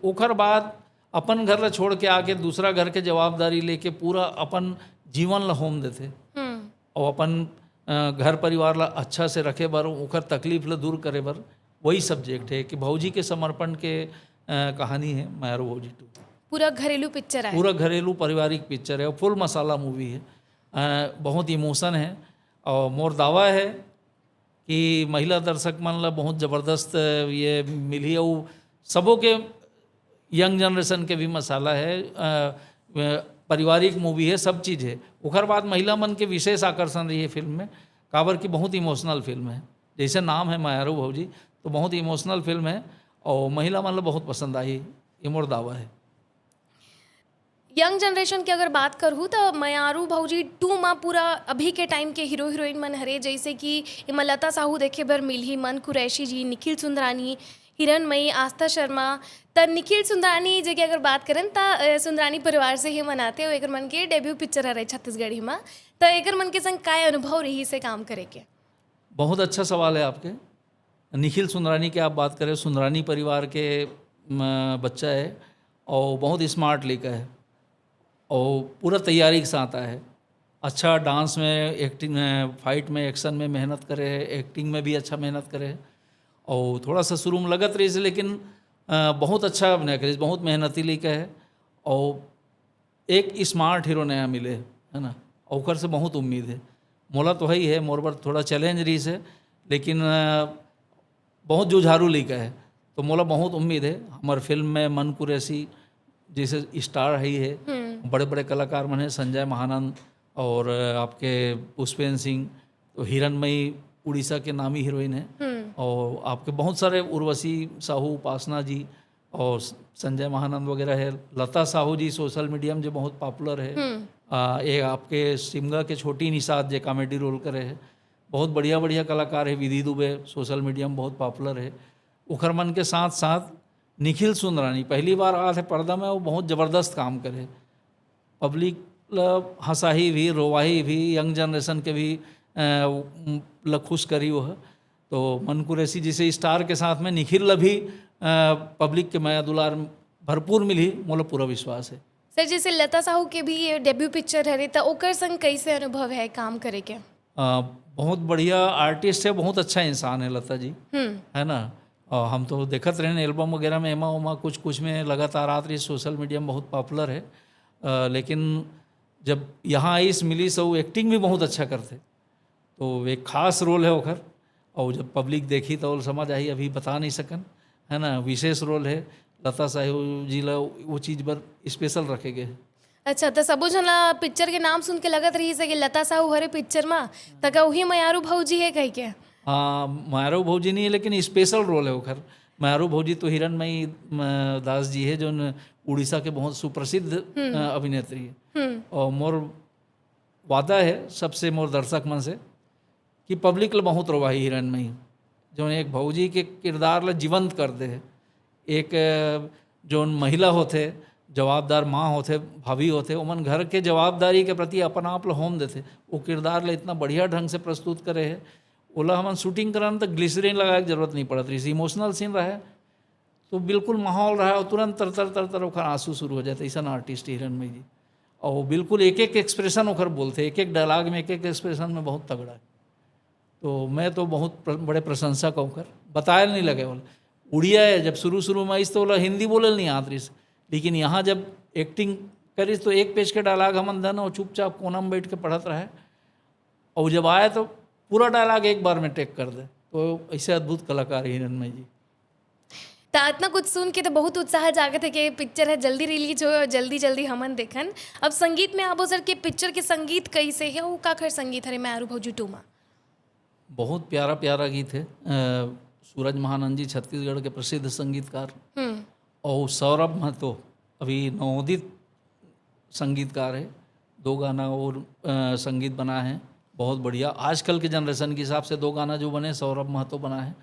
ओखर बाद अपन घर ला छोड़ के आके दूसरा घर के जवाबदारी लेके पूरा अपन जीवन ला होम देथे। और अपन, अ, घर परिवार ला अच्छा से रखे बर, ओखर तकलीफ ला दूर करे बर, वही सब्जेक्ट है कि भौजी के समर्पण के, अ, कहानी है मयारू भौजी टू। पूरा घरेलू पिक्चर है। पूरा घरेलू पारिवारिक पिक्चर है, फुल मसाला मूवी है। अ, बहुत इमोशन है और मोर दावा है कि महिला दर्शक मन ला बहुत जबरदस्त ये मिली, और सबो के यंग जनरेशन के भी मसाला है, अ, अ, पारिवारिक मूवी है, सब चीज़ है। ओकर बाद महिला मन के विशेष आकर्षण रही है फिल्म में, काबर की बहुत इमोशनल फिल्म है। जैसे नाम है मयारू भौजी, तो बहुत इमोशनल फिल्म है और महिला मन ला बहुत पसंद आई, ये मोर दावा है। यंग जनरेशन के अगर बात करहूँ, तो मयारू भौजी टू मा पूरा अभी के टाइम के हीरो हीरोइन मन हरे, जैसे कि एमा लता साहू देखे बर मिलही, मन कुरैशी जी, निखिल सुंदरानी, हिरणमयी, आस्था शर्मा। त निखिल सुंदरानी जी के अगर बात करन, त, अ, सुंदरानी परिवार से ही मन आथे, अउ एकर मन के डेब्यू पिक्चर हरे छत्तीसगढ़ी मा। त एकर मन के संग काय अनुभव रहिस हे काम करे के? बहुत अच्छा सवाल है आपके। निखिल सुंदरानी के आप बात करें, सुंदरानी परिवार के, म, बच्चा है और बहुत स्मार्ट लड़का है और पूरा तैयारी के साथ आया है। अच्छा डांस में, एक्टिंग में, फाइट में, एक्शन में मेहनत करे है, एक्टिंग में भी अच्छा मेहनत करे है। और थोड़ा सा शुरू में लगत रहिस, लेकिन, अ, बहुत अच्छा अभिनय करिस, बहुत मेहनती लड़का है और एक स्मार्ट हीरो नया मिले, है ना, ओकर से बहुत उम्मीद है। मोला तो हई है, मोर बर थोड़ा चैलेंज रहिस है, लेकिन, अ, बहुत जुझारू लड़का है, तो मोला बहुत उम्मीद है। हमर फिल्म में मन कुरैशी जैसे स्टार है ही है, बड़े बड़े कलाकार मन है, संजय महानंद और, अ, आपके पुष्पेंद्र सिंह, तो हिरणमयी उड़ीसा के नामी हीरोइन है, और आपके बहुत सारे, उर्वशी साहू, उपासना जी और स-, संजय महानंद वगैरह है। लता साहू जी सोशल मीडिया में जो बहुत पॉपुलर है। आ, ये आपके सिमगा के छोटी निषाद जे कॉमेडी रोल करे है, बहुत बढ़िया बढ़िया कलाकार है। विधि दुबे सोशल मीडिया में बहुत पॉपुलर है। उखर मन के साथ साथ निखिल सुंदरानी पहली बार आत है पर्दा में, वो बहुत जबरदस्त काम करे। पब्लिक ल हंसाही भी, रोवाही भी, यंग जनरेशन के भी, अ, ल खुश करी वो है। तो मन कुरैशी जैसे स्टार के साथ में निखिल ल भी, अ, पब्लिक के मया दुलार भरपूर मिली, मोला पूरा विश्वास है। सर, जैसे लता साहू के भी ये डेब्यू पिक्चर हरे, त ओकर संग कैसे अनुभव है काम करे के? अ, बहुत बढ़िया आर्टिस्ट है, बहुत अच्छा इंसान है लता जी, है ना। और हम तो देखत रहे एल्बम वगैरह में, एमा ओमा कुछ कुछ में लगातार आत रही, सोशल मीडिया में बहुत पॉपुलर है। अ, लेकिन जब यहाँ आइस, मिलिस, वो एक्टिंग भी बहुत अच्छा करथे। तो एक खास रोल है ओखर, और जब पब्लिक देखी तो समझ आही, अभी बता नहीं सकन, है ना। विशेष रोल है, लता साहू जी ला वो चीज़ बर स्पेशल रखे गए है। अच्छा, त सबो झन ला पिक्चर के नाम सुन के लगत रहिस हे कि लता साहू हरे पिक्चर मा, त का उही मयारू भौजी हे कहि के? हाँ, मयारू भौजी नहीं है, लेकिन स्पेशल रोल है ओखर। मयारू भौजी तो हिरणमयी, म, दास जी है, जो उड़ीसा के बहुत सुप्रसिद्ध, अ, अभिनेत्री है। और मोर वादा है सबसे, मोर दर्शक मन से, कि पब्लिक ल बहुत रोवाही हिरणमयी, जो एक भौजी के किरदार ल जीवंत कर दे है। एक, अ, जोन महिला होथे, जवाबदार माँ होथे, भाभी होथे, ओमन घर के जवाबदारी के प्रति अपन आप ल होम देथे। वो किरदार ल इतना बढ़िया ढंग से प्रस्तुत करे है। ओला हमन शूटिंग करन त ग्लिसरीन लगाए के जरूरत नहीं पड़त रहिस, इमोशनल सीन रहे, तो बिल्कुल माहौल रहे और तुरंत तर तर तर तर ओखर आंसू शुरू हो जाते, ऐसा आर्टिस्ट हिरणमयी जी। और वो बिल्कुल एक एक एक्सप्रेशन ओखर बोलते, एक एक डायलॉग में, एक एक एक्सप्रेशन में बहुत तगड़ा है। तो मैं तो बहुत प्र-, बड़े प्रशंसक हूँ ओखर। बताए नहीं लगे वाला उड़िया है, जब शुरू शुरू में आइस तो वाला हिंदी बोले नहीं आत रहिस, लेकिन यहाँ जब एक्टिंग करिस तो एक पेज के डायलॉग हमन दन और चुपचाप कोना में बैठ के पढ़त रहे, और जब आए तो पूरा डायलॉग एक बार में टेक कर दे। तो ऐसे अद्भुत कलाकार है हिरणमयी जी। त इतना कुछ सुन के तो बहुत उत्साह जागत है कि पिक्चर है जल्दी रिलीज हो और जल्दी जल्दी हमन देखन। अब संगीत में आबो सर, के पिक्चर के संगीत कैसे है, वो काखर संगीत हरे मयारू भौजी टू मा? बहुत प्यारा प्यारा गीत है। अ, सूरज महानंद जी छत्तीसगढ़ के प्रसिद्ध संगीतकार, हम्म और सौरभ महतो अभी नवोदित संगीतकार है, दो गाना और अ, संगीत बना है, बहुत बढ़िया। आजकल के जनरेशन के हिसाब से दो गाना जो बने, सौरभ महतो बना है।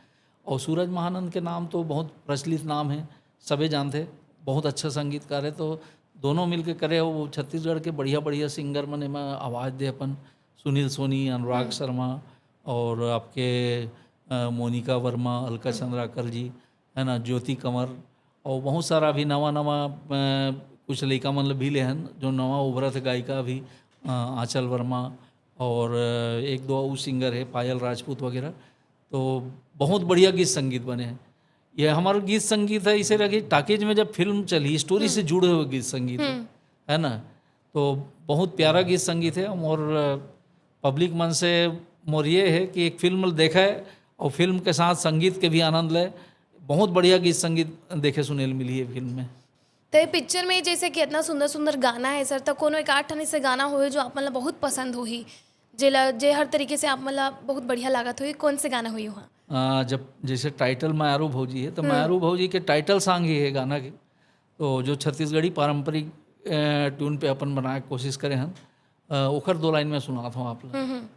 और सूरज महानंद के नाम तो बहुत प्रचलित नाम है, सबे जानते, बहुत अच्छा संगीतकार है। तो दोनों मिलके करे, वो छत्तीसगढ़ के बढ़िया बढ़िया सिंगर मन एमा आवाज़ दे अपन, सुनील सोनी, अनुराग शर्मा, और आपके अ, मोनिका वर्मा, अलका चंद्राकर जी, है ना, ज्योति कमर, और बहुत सारा अभी नवा नवा अ, कुछ लइका मन ल भी ले हन, जो नवा उभरत गायिका अभी अ, आंचल वर्मा, और अ, एक दो अउ सिंगर है, पायल राजपूत वगैरह। तो बहुत बढ़िया गीत संगीत बने हैं। ये हमारा गीत संगीत है, इसे रखिए, टाकीज में जब फिल्म चली, स्टोरी से जुड़े हुए गीत संगीत है, है ना। तो बहुत प्यारा गीत संगीत है। और पब्लिक मन से मोर ये है कि एक फिल्म देखा है और फिल्म के साथ संगीत के भी आनंद ले। बहुत बढ़िया गीत संगीत देखे सुने ल मिली है फिल्म में। तो ये पिक्चर में जैसे कि इतना सुंदर सुंदर गाना है सर, तो कोनो एक आठ ठन ऐसे गाना होही जो आप मन ला बहुत पसंद होही, जेला, जे हर तरीके से आप मन ला बहुत बढ़िया लागत होही, कौन से गाना होही वहाँ? आ, जब जैसे टाइटल मायारू भौजी है, तो मायारू भौजी के टाइटल सॉन्ग ही है गाना के। तो जो छत्तीसगढ़ी पारंपरिक अ, ट्यून पे अपन बनाए के कोशिश करे हन, अ, ओकर दो लाइन में सुनात हूँ आप ला।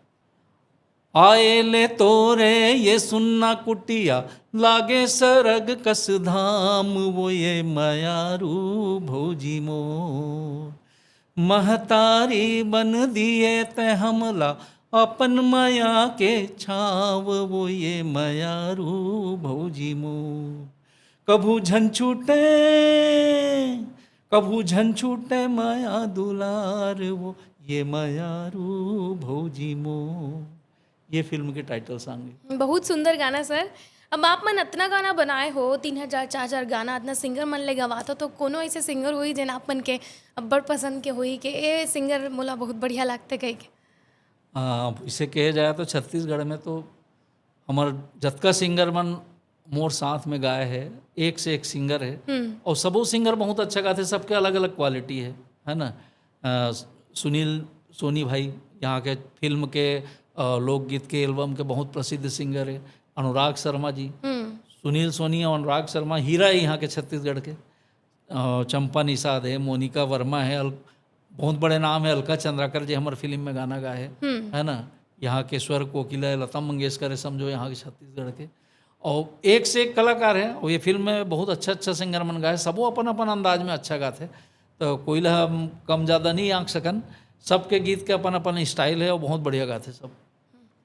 आए ले तोरे ये सुन्ना कुटिया, लागे सरग कस धाम, वो ये मयारू भौजी मोर। महतारी बन दिए तै हमला अपन मया के छाव, वो ये मयारू भौजी मोर। कभू झन छूटे, कभू झन छूटे मया दुलार, वो ये मयारू भौजी मोर। ये फिल्म के टाइटल सॉन्ग है। बहुत सुंदर गाना सर। अब आप मन अतना गाना बनाए हो, तीन हजार, चार हजार गाना, अतना सिंगर मन ले गवात हो, तो कोनो ऐसे सिंगर होही जेन आप मन के अब्बड़ पसंद के होही के ए सिंगर मोला बहुत बढ़िया लागथे कह के? हाँ, इसे कहे जाए तो छत्तीसगढ़ में तो हमार जतका सिंगर मन मोर साथ में गाए है, एक से एक सिंगर है। और सबो सिंगर बहुत अच्छा गाथे, सबके अलग अलग क्वालिटी है, है ना। अ, सुनील सोनी भाई यहाँ के फिल्म के, अ, लोकगीत के एल्बम के बहुत प्रसिद्ध सिंगर है। अनुराग शर्मा जी, सुनील सोनी और अनुराग शर्मा हीरा है यहाँ के छत्तीसगढ़ के। अ, चंपा निषाद है, मोनिका वर्मा है, अल-, बहुत बड़े नाम है, अलका चंद्राकर जी हमारे फिल्म में गाना गाए है, है ना। यहाँ के स्वर कोकिला है, लता मंगेशकर है, समझो यहाँ के छत्तीसगढ़ के। और एक से एक कलाकार है, और ये फिल्म में बहुत अच्छा अच्छा सिंगर मन गाए, सबो अपन अपन अंदाज में अच्छा गाथे। तो कोई ला हम कम ज़्यादा नहीं आंक सकन, सबके गीत के अपन अपन स्टाइल है और बहुत बढ़िया गाथे सब।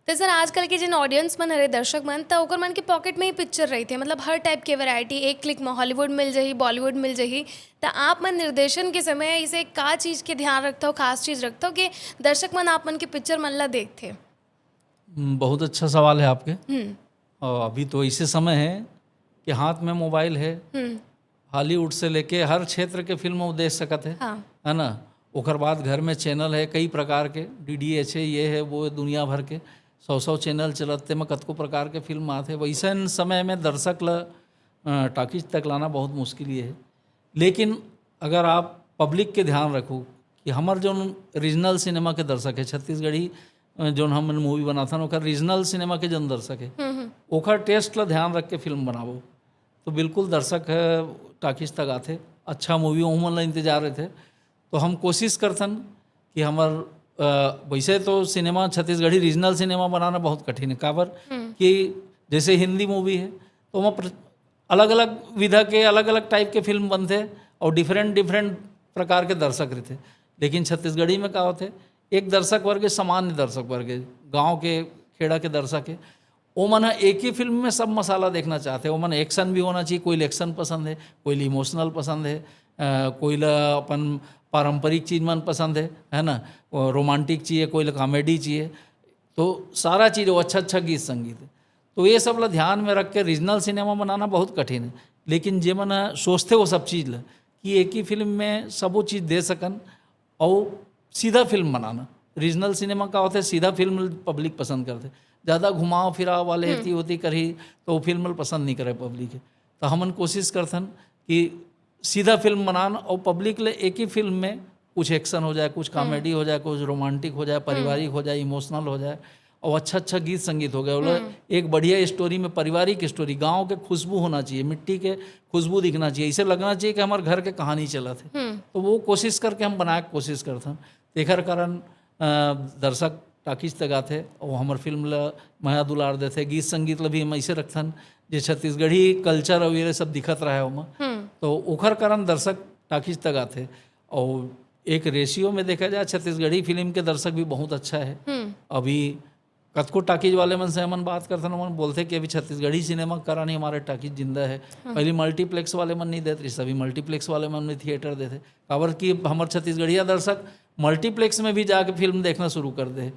तो सर, आजकल के जिन ऑडियंस मन हरे, दर्शक मन, तो ओकर मन के पॉकेट में ही पिक्चर रहिथे, मतलब हर टाइप के वैरायटी, एक क्लिक में हॉलीवुड मिल जाही, बॉलीवुड मिल जाही। तो आप मन निर्देशन के समय इसे का चीज़ के ध्यान रखथो, खास चीज़ रखथो कि दर्शक मन आप मन के पिक्चर मन ला देखथे? हम्म, बहुत अच्छा सवाल है आपके। और अभी तो ऐसे समय है कि हाथ में मोबाइल है, हॉलीवुड से लेके हर क्षेत्र के फिल्म वो देख सकत है, हाँ। है ना। ओकर बाद घर में चैनल है कई प्रकार के, डीडीएच है, ये है, वो है, दुनिया भर के सौ सौ चैनल चलत, तेमा कतको प्रकार के फिल्म आथे। वैसन समय में दर्शक ल अ, टॉकीज तक लाना बहुत मुश्किल ये है। लेकिन अगर आप पब्लिक के ध्यान रखो कि हमर जौन रीजनल सिनेमा के दर्शक है, छत्तीसगढ़ी अ, जौन हमन मूवी बनाथन, ओकर रीजनल सिनेमा के जौन दर्शक है, ओकर टेस्ट ला ध्यान रख के फिल्म बनाबो, तो बिल्कुल दर्शक है टॉकीज तक आथे। अच्छा मूवी ओहू मन ला इंतजार रहिथे। तो हम कोशिश करथन कि हमर अ, वैसे तो सिनेमा, छत्तीसगढ़ी रीजनल सिनेमा बनाना बहुत कठिन है। काबर कि जैसे हिंदी मूवी है, तो ओमा प्र-, अलग-अलग विधा के, अलग-अलग टाइप के फिल्म बनथे और डिफरेंट डिफरेंट प्रकार के दर्शक रहिथे। लेकिन छत्तीसगढ़ी में का होथे, एक दर्शक वर्ग, सामान्य दर्शक वर्ग है, गाँव के, खेड़ा के दर्शक है, ओमन ह एक ही फिल्म में सब मसाला देखना चाहथे। ओमन एक्शन भी होना चाहिए, कोई ल एक्शन पसंद है, कोई ल इमोशनल पसंद है, अ, कोई ल अपन पारंपरिक चीज मन पसंद है, है ना, वो रोमांटिक चाहिए, कोई ल कॉमेडी चाहिए, तो सारा चीज वो अच्छा अच्छा गीत संगीत है। तो ये सब ला ध्यान में रख के रीजनल सिनेमा बनाना बहुत कठिन है। लेकिन जे मन ह सोचथे वो सब चीज ला कि एक ही फिल्म में सबो चीज दे सकन, अउ सीधा फिल्म बनाना। रीजनल सिनेमा का होथे, सीधा फिल्म पब्लिक पसंद करथे। ज़्यादा घुमाव फिराव वाले एती ओती करही, तो वो फिल्म ल पसंद नहीं करे पब्लिक। तो हमन कोशिश करथन कि सीधा फिल्म बनान और पब्लिक ले एक ही फिल्म में कुछ एक्शन हो जाए, कुछ कॉमेडी हो जाए, कुछ रोमांटिक हो जाए, पारिवारिक हो जाए, इमोशनल हो जाए, और अच्छा अच्छा गीत संगीत हो गया, बोले एक बढ़िया स्टोरी में, पारिवारिक स्टोरी, गांव के खुशबू होना चाहिए, मिट्टी के खुशबू दिखना चाहिए, इसे लगना चाहिए कि हमारे घर के कहानी चलत है। तो वो कोशिश करके हम बनाए के कोशिश करथन। तेखर कारण अ, दर्शक टाकीज तक आथे और हमर फिल्म ल मया दुलार देथे। गीत संगीत ल भी हम ऐसे रखथन जे छत्तीसगढ़ी कल्चर और ये सब दिखत रहे ओमा। तो ओखर कारण दर्शक टाकीज तक आथे। और एक रेशियो में देखा जाए, छत्तीसगढ़ी फिल्म के दर्शक भी बहुत अच्छा है। अभी कतको टाकीज वाले मन से हमन बात करथन, ओमन बोलथे कि अभी छत्तीसगढ़ी सिनेमा के कारण ही हमारे टाकीज जिंदा है। पहली मल्टीप्लेक्स वाले मन नहीं देत रहिस, अभी मल्टीप्लेक्स वाले मन में थिएटर देथे। काबर कि हमर छत्तीसगढ़िया दर्शक मल्टीप्लेक्स में भी जाके फिल्म देखना शुरू कर दे।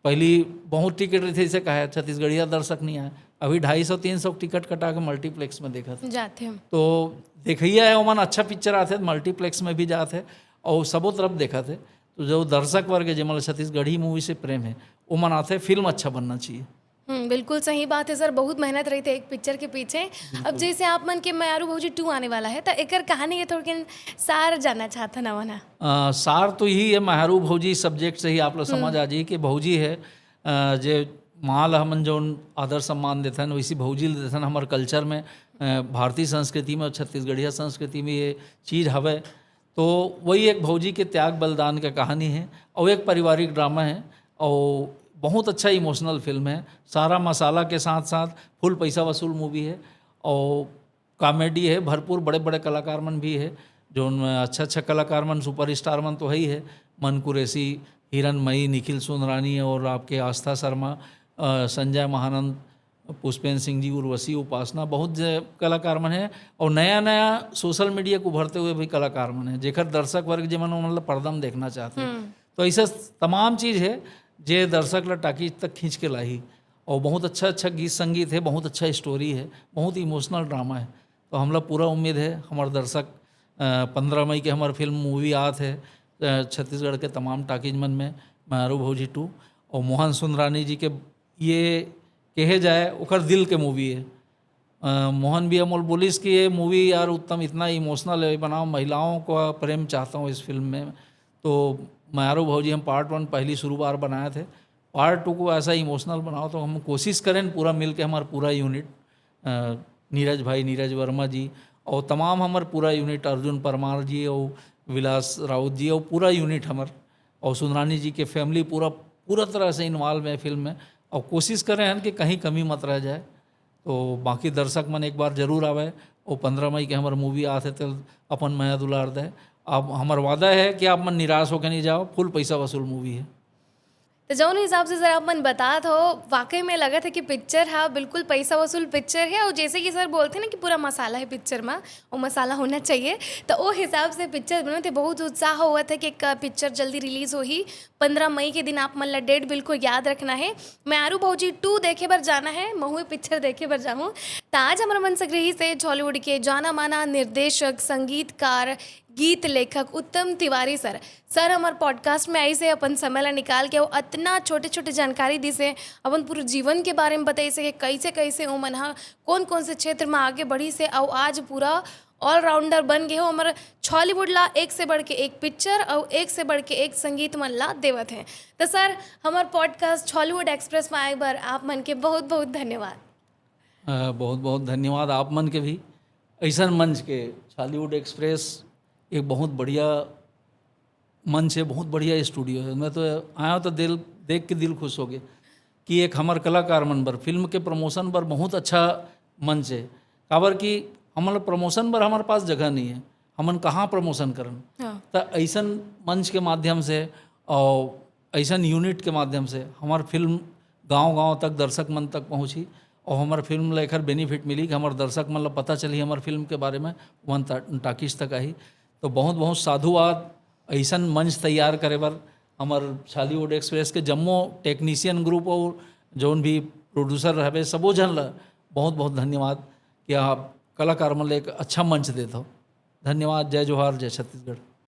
पहली बहुत टिकट रहिथे, इसे कहे छत्तीसगढ़िया दर्शक नहीं आए, अभी ढाई सौ तीन सौ टिकट कटा के मल्टीप्लेक्स में देखत। जाथे। तो देखइया है, ओमन अच्छा पिक्चर आथे मल्टीप्लेक्स में भी जात है और सबो तरफ देखत है। तो जो दर्शक वर्ग है, जेमन ल छत्तीसगढ़ी मूवी से प्रेम है, ओमन आथे, फिल्म अच्छा बनना चाहिए। हम्म, बिल्कुल सही बात है सर, बहुत मेहनत रहिथे एक पिक्चर के पीछे। अब जैसे आप मन के मयारू भौजी टू आने वाला है, तो एकर कहानी के थोड़किन सार जानना चाहत हन हमन ह। अ, सार तो यही है, मयारू भौजी सब्जेक्ट से ही आप लोग समझ आ जाइए कि भौजी है, अ, जे माँ ल हमन जौन आदर सम्मान देथन, वैसी भौजी ल देथन। हमर कल्चर में, अ, भारतीय संस्कृति में और छत्तीसगढ़िया संस्कृति में ये चीज़ हवे। तो वही एक भौजी के त्याग बलिदान का कहानी है और एक पारिवारिक ड्रामा है और बहुत अच्छा इमोशनल फिल्म है। सारा मसाला के साथ साथ फुल पैसा वसूल मूवी है और कॉमेडी है भरपूर, बड़े बड़े कलाकार मन भी है, जौन अच्छा अच्छा कलाकार मन, सुपरस्टार मन तो है ही है, मन कुरैशी, हिरन मई, निखिल सुंदरानी और आपके आस्था शर्मा, अ, संजय महानंद, पुष्पेंद्र सिंह जी, उर्वशी उपासना, बहुत जे कलाकार मन है। और नया नया सोशल मीडिया के उभरते हुए भी कलाकार मन है, जेकर दर्शक वर्ग जेमन ओमन ला पर्दा में देखना चाहते हैं। तो ऐसा तमाम चीज़ है जे दर्शक ला टाकीज तक खींच के लाही। और बहुत अच्छा अच्छा गीत संगीत है, बहुत अच्छा स्टोरी है, बहुत इमोशनल ड्रामा है। तो हमला पूरा उम्मीद है हमारे दर्शक, अ, पंद्रह मई के हमारे फिल्म मूवी आत है, अ, छत्तीसगढ़ के तमाम टाकीज मन में, मयारू भौजी टू। और मोहन सुंदरानी जी के ये कहे जाए ओकर दिल के मूवी है। अ, मोहन भी अमोल बोलिस कि ये मूवी यार उत्तम, इतना इमोशनल है, बनाओ, महिलाओं का प्रेम चाहता हूँ इस फिल्म में। तो मयारू भौजी हम पार्ट वन पहली शुरू बार बनाए थे, पार्ट टू को ऐसा इमोशनल बनाओ। तो हम कोशिश करें पूरा मिल के, हमारा पूरा यूनिट, अ, नीरज भाई, नीरज वर्मा जी और तमाम हमार पूरा यूनिट, अर्जुन परमार जी और विलास राउत जी और पूरा यूनिट हमार और सुंदरानी जी के फैमिली पूरा, पूरा तरह से इन्वॉल्व है फिल्म में। और कोशिश करें हैं कि कहीं कमी मत रह जाए। तो बाकी दर्शक मन एक बार जरूर आवे। वो पंद्रह मई के हमार मूवी आत है, तो अपन मया दुलार दे। अब हमार वादा है कि आप मन निराश होके नहीं जाओ, फुल पैसा वसूल मूवी है। तो जौन हिसाब से सर आप मन बतात हो, वाकई में लगत है कि पिक्चर हा बिल्कुल पैसा वसूल पिक्चर है। और जैसे कि सर बोलते ना कि पूरा मसाला है पिक्चर में, वो मसाला होना चाहिए, तो वो हिसाब से पिक्चर बनत है। बहुत उत्साह होवत है कि एक पिक्चर जल्दी रिलीज होही। पंद्रह मई के दिन आप मन ला डेट बिल्कुल याद रखना है। मयारू भौजी टू देखे बर जाना है, महू पिक्चर देखे बर जाहूँ। तो आज हमारे मन से गृही से हॉलीवुड के जाना माना निर्देशक, संगीतकार, गीत लेखक उत्तम तिवारी सर, सर हमार पॉडकास्ट में आइस हे, अपन समय ला निकाल के वो अतना छोटे छोटे जानकारी दिस हे, अपन पूरे जीवन के बारे में बताइस हे कि कैसे कैसे उमन ह कौन कौन से क्षेत्र में आगे बढ़िस हे, अउ आज पूरा ऑलराउंडर बन गए हो। हमार छॉलीवुड ला एक से बढ़ के एक पिक्चर अउ एक से बढ़ के एक संगीत मन ला देवत है। तो सर, हमार पॉडकास्ट छॉलीवुड एक्सप्रेस में आए बर आप मन के बहुत बहुत धन्यवाद। अ, बहुत बहुत धन्यवाद आप मन के भी। ऐसन मंच के छॉलीवुड एक्सप्रेस एक बहुत बढ़िया मंच है, बहुत बढ़िया स्टूडियो है। मैं तो आया तो दिल देख के दिल खुश हो गया कि एक हमार कलाकार मन बर, फिल्म के प्रमोशन बर बहुत अच्छा मंच है। काबर कि हमन प्रमोशन बर हमारे पास जगह नहीं है, हमन कहाँ प्रमोशन करन। हाँ। त ऐसन मंच के माध्यम से और ऐसन यूनिट के माध्यम से हमार फिल्म गांव-गांव तक, दर्शक मन तक पहुंची और हमार फिल्म ला एखर बेनिफिट मिली कि हमार दर्शक मन ला पता चली हमार फिल्म के बारे में, वन टा-, टाकीज तक आई। तो बहुत बहुत साधुवाद ऐसन मंच तैयार करे बर हमार छॉलीवुड एक्सप्रेस के जम्मो टेक्नीशियन ग्रुप और जौन भी प्रोड्यूसर हवे, सबो झन ला बहुत बहुत धन्यवाद कि आप कलाकार मन ला एक अच्छा मंच देत हो। धन्यवाद। जय जोहार, जय छत्तीसगढ़।